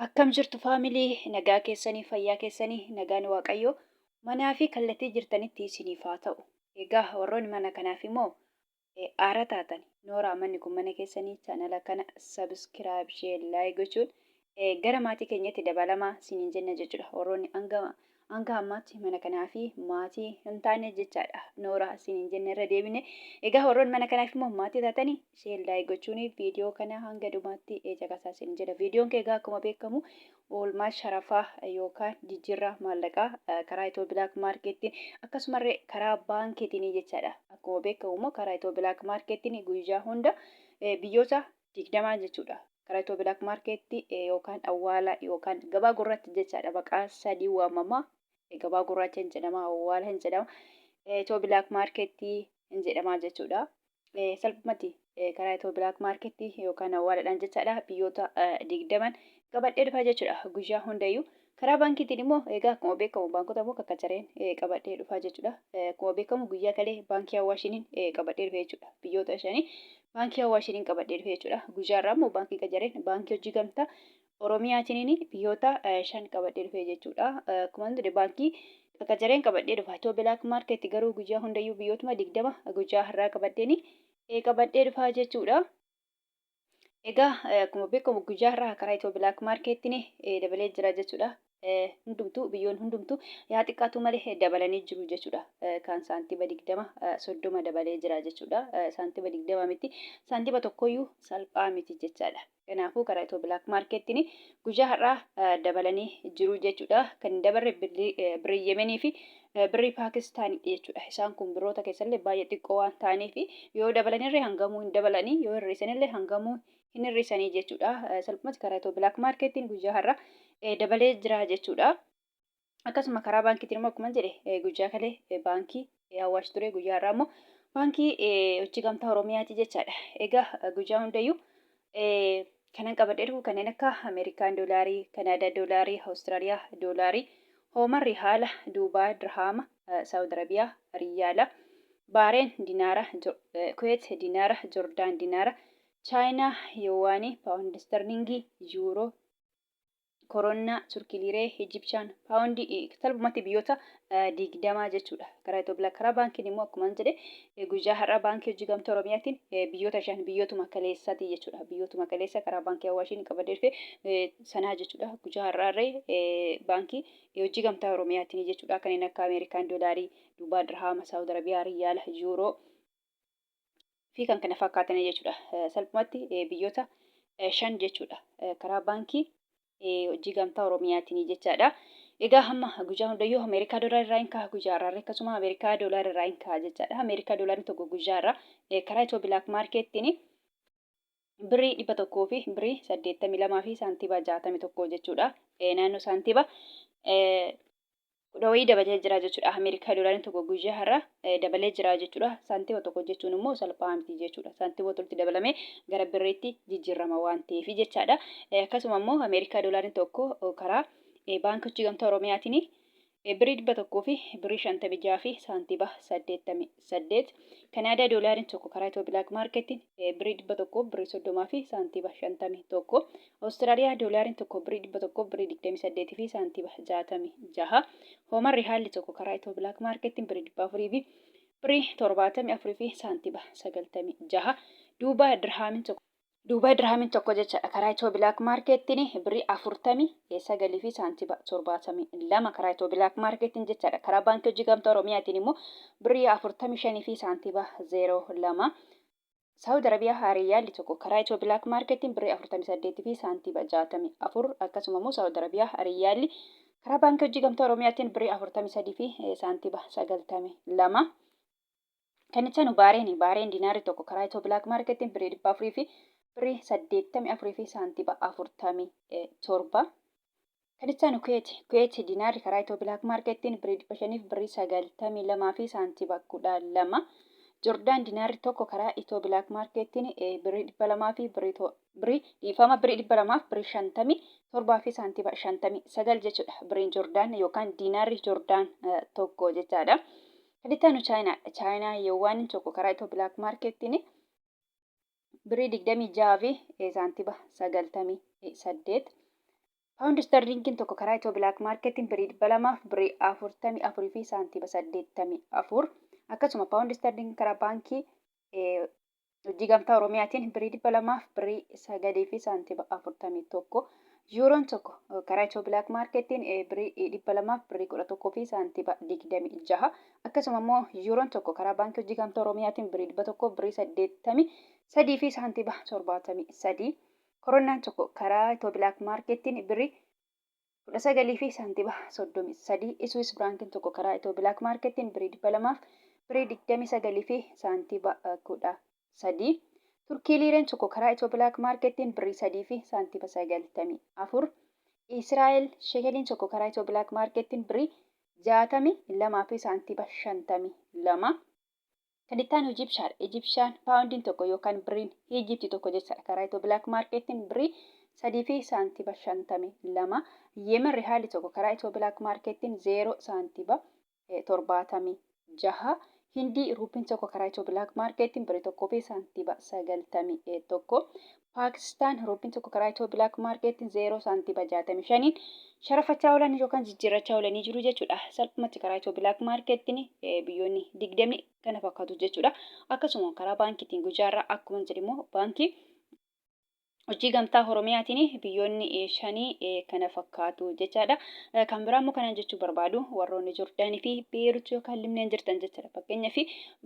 Akkam jirtu faamilii nagaa keessanii fayyaa keessanii nagaan waaqayyoo manaa fi kallattii jirtanitti isiniif haa ta'u. Egaa warroonni mana kanaaf immoo aara taatan nooraa manni kun mana keessanii chaanala kana sabiskiraayib shee laayik gochuun gara maatii keenyatti dabalamaa isiniin jenna jechuudha. Warroonni hanga hanga ammaatti mana kanaa fi maatii hin taane jechaadha. Nooraa isiniin jenna irra deebine. Egaa warroonni mana kanaaf immoo maatii taatanii share like gochuun viidiyoo kana hanga dhumaatti caqasaa isin jedha. Viidiyoon kee egaa akkuma beekamu oolmaa sharafaa yookaan jijjiirraa maallaqaa karaa Itiyoo Bilaak Maarkeettiin akkasumallee karaa baankiitiin jechaadha. Akkuma beekamu immoo karaa Itiyoo Bilaak Maarkeettiin guyyaa hunda biyyoota 20 jechuudha. Karaa Itiyoo Bilaak Maarkeetti yookaan awwaala yookaan gabaa gurraatti jechaadha. Maqaa sadii waamama. Gabaa gurraacha hin jedhama, awwaala hin jedhama. Itiyoo Bilaak Maarkeettii hin jedhama jechuudha. Salphumatti karaa Itiyoo Bilaak Maarkeettii yookaan awwaaladhaan jechaadha. Biyyoota 20n qabadhee dhufa jechuudha. Guyyaa hundayyuu. Karaa baankiitiin immoo egaa akkuma beekamu baankota immoo kakkacareen qabadhee dhufaa jechuudha. Akkuma beekamu guyyaa kalee baankii Awaashiniin qabadhee dhufe jechuudha. Biyyoota shanii baankii Awaashiniin qabadhee dhufe jechuudha. Guyyaa irraa immoo baankii qacareen baankii hojii gamtaa Oromiyaatiniin biyyoota shan qabadhee dhufe jechuudha. Akkuma jedhe baankii qacareen qabadhee dhufa. Itoo Bilaak Maarkeetti garuu guyyaa hundayyuu biyyootuma 20 guyyaa har'aa qabadheeni qabadhee dhufaa jechuudha. Egaa akkuma beekamu guyyaa har'aa karaa Itiyoo Bilaak Maarkeettiin dabalee jira jechuudha. Hundumtuu biyyoon hundumtuu yaa xiqqaatu malee dabalanii jiru jechuudha. Kaan saantima 20 30 dabalee jira jechuudha. Saantima 20 miti saantima tokkoyyuu salphaa miti jechaadha. Kanaafuu karaa Itiyoo Bilaak Maarkeettiin guyyaa har'aa dabalanii jiru jechuudha. Kan hin dabarre birrii Yemenii fi birrii Paakistaanidha jechuudha. Isaan kun birroota keessallee baay'ee xiqqoo waan ta'aniif yoo dabalanillee hangamuu hin dabalanii yoo hir'isanillee hangamuu hin hir'isanii jechuudha. Salphumatti karaa Itiyoo Bilaak Maarkeettiin guyyaa har'a dabalee jira jechuudha. Akkasuma karaa baankiitiin immoo akkuma jedhe guyyaa kalee baankii Awaash ture guyyaa har'aa immoo baankii hojii gamtaa Oromiyaati jechaadha. Egaa guyyaa hundayyuu kanan qabadhee dhufu kanneen akka Ameerikaan doolaarii, Kanaadaa doolaarii, Awustiraaliyaa doolaarii, Hoomar Rihaala, Duubaay Dirhaama, Saawud Arabiyaa Riyaala, Baareen Dinaara, Kuweet Dinaara, Jordaan Dinaara, Chaayinaa Yowaanii, Paawundi Sterlingii, Yuuroo, Koronnaa, Turkii Liiree, Ijipshaan Paawundii salphumatti biyyoota 20 jechuudha. Karaa Itoophiyaa karaa baankiin immoo akkuma jedhe guyyaa har'aa baankii hojii gamtaa Oromiyaatiin biyyoota shan biyyootuma kaleessaati jechuudha. Biyyootuma kaleessa karaa baankii Awaashiin qabadee dhufe sanaa jechuudha. Guyyaa har'aarree baankii hojii gamtaa Oromiyaatiin jechuudha. Kanneen akka Ameerikaan doolaarii, Duubaa Dirhaama, Saawud Arabiyaa, Riyaala, Yuuroo fi kan kana fakkaatan jechuudha. Salphumatti biyyoota shan jechuudha. Karaa baankii hojii gamtaa Oromiyaatiin jechaadha. Egaa hamma guyyaa hundayyuu Ameerikaa doolaara irraa hin ka'a guyyaa har'aa akkasuma Ameerikaa doolaara irraa hin ka'a jechaadha. Ameerikaa doolaarri tokko guyyaa har'aa karaa Itiyoo Bilaak Maarkeettiin birrii 100 fi birrii 82 fi saantiba 61 jechuudha. Naannoo saantiba kudha wayii dabalee jira jechuudha. Ameerikaa doolaariin tokko guyyaa har'a dabalee jira jechuudha. Saantima tokko jechuun immoo salphaa miti jechuudha. Saantima tokkotti dabalamee gara birriitti jijjiirama waan ta'eef jechaadha. Akkasuma immoo Ameerikaa doolaariin tokko karaa baankii hojii gamtaa Oromiyaatiin birrii 100 fi birrii 56 fi saantiba 88. Kanaadaa doolaariin tokko karaa Itiyoo Bilaak Maarkeettiin birrii 100 birrii 30 fi saantiba 51. Awustiraaliyaa doolaariin tokko birrii 100 birrii 28 fi saantiba 66. Hoomar Rihaalli tokko karaa Itiyoo Bilaak Maarkeettiin birrii 400 fi birrii 74 fi saantiba 96. Duubaa Dirhaamiin tokko Duubaay Dirhaamiin tokko jechaadha karaa Itiyoo Bilaak Maarkeettiin birrii 49 fi saantiba 72 karaa Itiyoo Bilaak Maarkeettiin jechaadha. Karaa Baankii Hojii Gamtaa Oromiyaatiin immoo birrii 45 fi saantiba 02. Saawud Arabiyaa Riiyaalli tokko karaa Itiyoo Bilaak Maarkeettiin birrii 48 fi saantiba 64 akkasuma immoo Saawud Arabiyaa Riiyaalli karaa Baankii Hojii Gamtaa Oromiyaatiin birrii 43 fi saantiba 92. Kan itti aanu Baareeni. Baareen dinaarri tokko karaa Itiyoo Bilaak Maarkeettiin birrii 400 fi birrii 84 fi saantiba 47. Kan itti aanu Kuweeti. Kuweeti dinaarri karaa Itiyoo Bilaak Maarkeettiin birrii 500 fi birrii 92 fi saantiba 12. Jordaan dinaarri tokko karaa Itiyoo Bilaak Maarkeettiin birrii 200 fi birrii birrii dhiifama birrii 200 fi birrii 57 fi saantiba 59 jechuudha. Birriin Jordaan yookaan dinaarri Jordaan tokko jechaadha. Kan itti aanu Chaayinaadha. Chaayinaa Yowwaaniin tokko karaa Itiyoo Bilaak Maarkeettiin birrii 26 fi saantiba 98. Paawundi Istarliingiin tokko karaa Itiyoo Bilaak Maarkeetiin birrii 200 fi birrii 44 fi saantiima 84. Akkasuma Paawundi Istarliingiin karaa baankii Hojii Gamtaa Oromiyaatiin birrii 200 fi birrii 9 fi saantiima 41. Yuuroon tokko karaa Itiyoo Bilaak Maarkeetiin birrii 200 fi birrii 11 fi saantiima 26. Akkasuma immoo Yuuroon tokko karaa Baankii Hojii Gamtaa Oromiyaatiin birrii 100 fi birrii 83 fi saantiima 73. Koronnaan tokko karaa Itiyoo Bilaak Maarkeettiin birrii 19 fi saantiba 33. Iswiis Firaankiin tokko karaa Itiyoo Bilaak Maarkeettiin birrii 200 fi birrii 29 fi saantiba 13. Turkii Liireen tokko karaa Itiyoo Bilaak Maarkeettiin birrii 3 fi saantiba 94. Israa'el Shekeliin tokko karaa Itiyoo Bilaak Maarkeettiin birrii 62 fi saantiba 52. Kan itti aanu Ijibshaadha. Ijibshaan paawundiin tokko yookaan birriin Ijipti tokko jechaadha. Karaa Itiyoo Bilaak Maarkeettiin birrii 3 fi saantiba 52. Yemen Rihaalli tokko karaa Itiyoo Bilaak Maarkeettiin 0 saantiba 76. Hindii Ruupiin tokko karaa Itiyoo Bilaak Maarkeettiin birrii 1 fi saantiba 91. Paakistaan ruupiin tokko karaa Itiyoo Bilaak Maarkeettiin 0 saantiba 65n sharafachaa oolan yookaan jijjiirrachaa oolanii jiru jechuudha. Salphumatti karaa Itiyoo Bilaak Maarkeettiin biyyoonni 20 kana fakkaatu jechuudha. Akkasuma karaa baankiitiin guyyaa akkuma jedhe immoo baankii hojii gamtaa Oromiyaatiin biyyoonni shanii kana fakkaatu jechaadha. Kan biraa immoo kanan jechuu barbaadu warroonni Joordaanii fi Beerut yookaan Libneen jirtan jechaadha. Fakkeenyaaf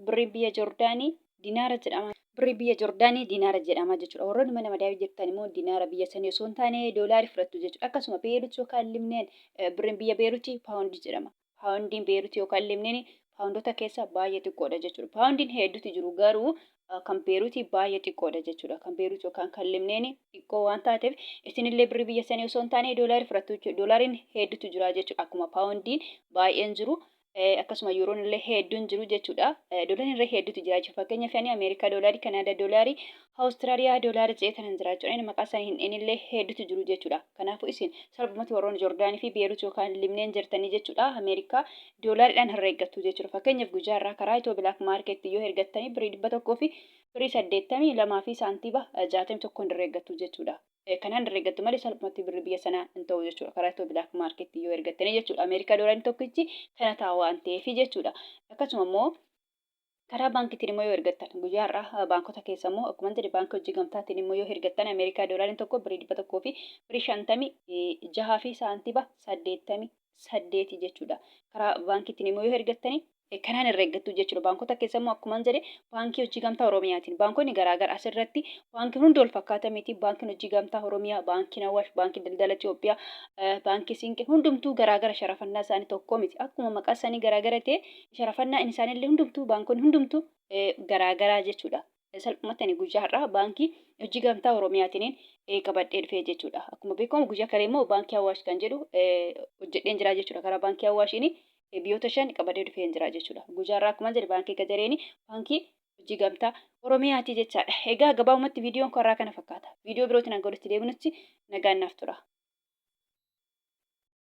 birriin biyya Joordaanii dinaara jedhama. Birrii biyya Jordaanii dinaara jedhama jechuudha. Warroonni mana madaamii jirtan immoo dinaara biyya sanii osoo hin taane doolaarii fudhattu jechuudha. Akkasuma Beerut yookaan Libneen birriin biyya Beerutii paawundii jedhama. Paawundiin Beerut yookaan Libneen paawundota keessa baay'ee xiqqoodha jechuudha. Paawundiin hedduutu jiru garuu kan Beerutii baay'ee xiqqoodha jechuudha. Kan Beerut yookaan kan Libneen xiqqoo waan taateef isinillee birrii biyya sanii osoo hin taane doolaarii fudhattu jechuudha. Doolaariin hedduutu jira jechuudha. Akkuma paawundiin baay'een jiru akkasuma yuuroon illee hedduun jiru jechuudha. Doolaariin illee hedduutu jira jechuudha. Fakkeenyaaf ani Ameerikaa doolaarii, Kanaadaa doolaarii, Awustiraaliyaa doolaarii jedhee tanan jira jechuudha. Inni maqaa isaanii hin dheen illee hedduutu jiru jechuudha. Kanaafuu isin salphumatti warroonni Joordaanii fi Beerut yookaan Libneen jirtanii jechuudha. Ameerikaa doolaariidhaan herreeggattu jechuudha. Fakkeenyaaf guyyaa irraa karaa Itiyoo Bilaak Maarkeetti yoo hergattanii birrii 100 fi birrii 82 fi saantiiba 61 herreeggattu jechuudha. Kanaan herreeggattu malee salphumatti birri biyya sanaa hin ta'u jechuudha. Karaa Itiyoo Bilaak Maarkeetti yoo ergattanii jechuudha. Ameerikaa doolaarri tokkichi kana ta'a waan ta'eef jechuudha. Akkasuma immoo karaa baankiitiin immoo yoo ergattan guyyaa har'aa baankota keessa immoo akkuma jedhe baankii hojii gamtaatiin immoo yoo ergattan Ameerikaa doolaariin tokko birrii 100 fi birrii 56 fi saantiba 88 jechuudha. Karaa baankiitiin immoo yoo ergattanii kanaan herreeggattu jechuudha. Baankota keessa immoo akkuman jedhe baankii hojii gamtaa Oromiyaatiin. Baankonni garaagara asirratti baankiin hundi wal fakkaata miti. Baankiin hojii gamtaa Oromiyaa, baankiin Awaash, baankiin daldala Itoophiyaa, baankii Siinqee hundumtuu garaagara sharafannaa isaanii tokko miti. Akkuma maqaa isaanii garaagara ta'e sharafannaa isaaniillee hundumtuu baankonni hundumtuu garaagaraa jechuudha. Salphumatti ani guyyaa har'aa baankii hojii gamtaa Oromiyaatiin qabadhee dhufee jechuudha. Akkuma beekamu guyyaa kalee immoo baankii Awaash kan jedhu hojjedheen jira jechuudha. Karaa baankii Awaashiin biyyoota 5 qabadhee dhufeen jira jechuudha. Guyyaa har'aa akkuma jedhe baankii Gajareeni baankii hojii gamtaa Oromiyaati jechaadha. Egaa gabaabumatti viidiyoon koo har'aa kana fakkaata. Viidiyoo birootiin hanga walitti deebinutti nagaan naaf tura.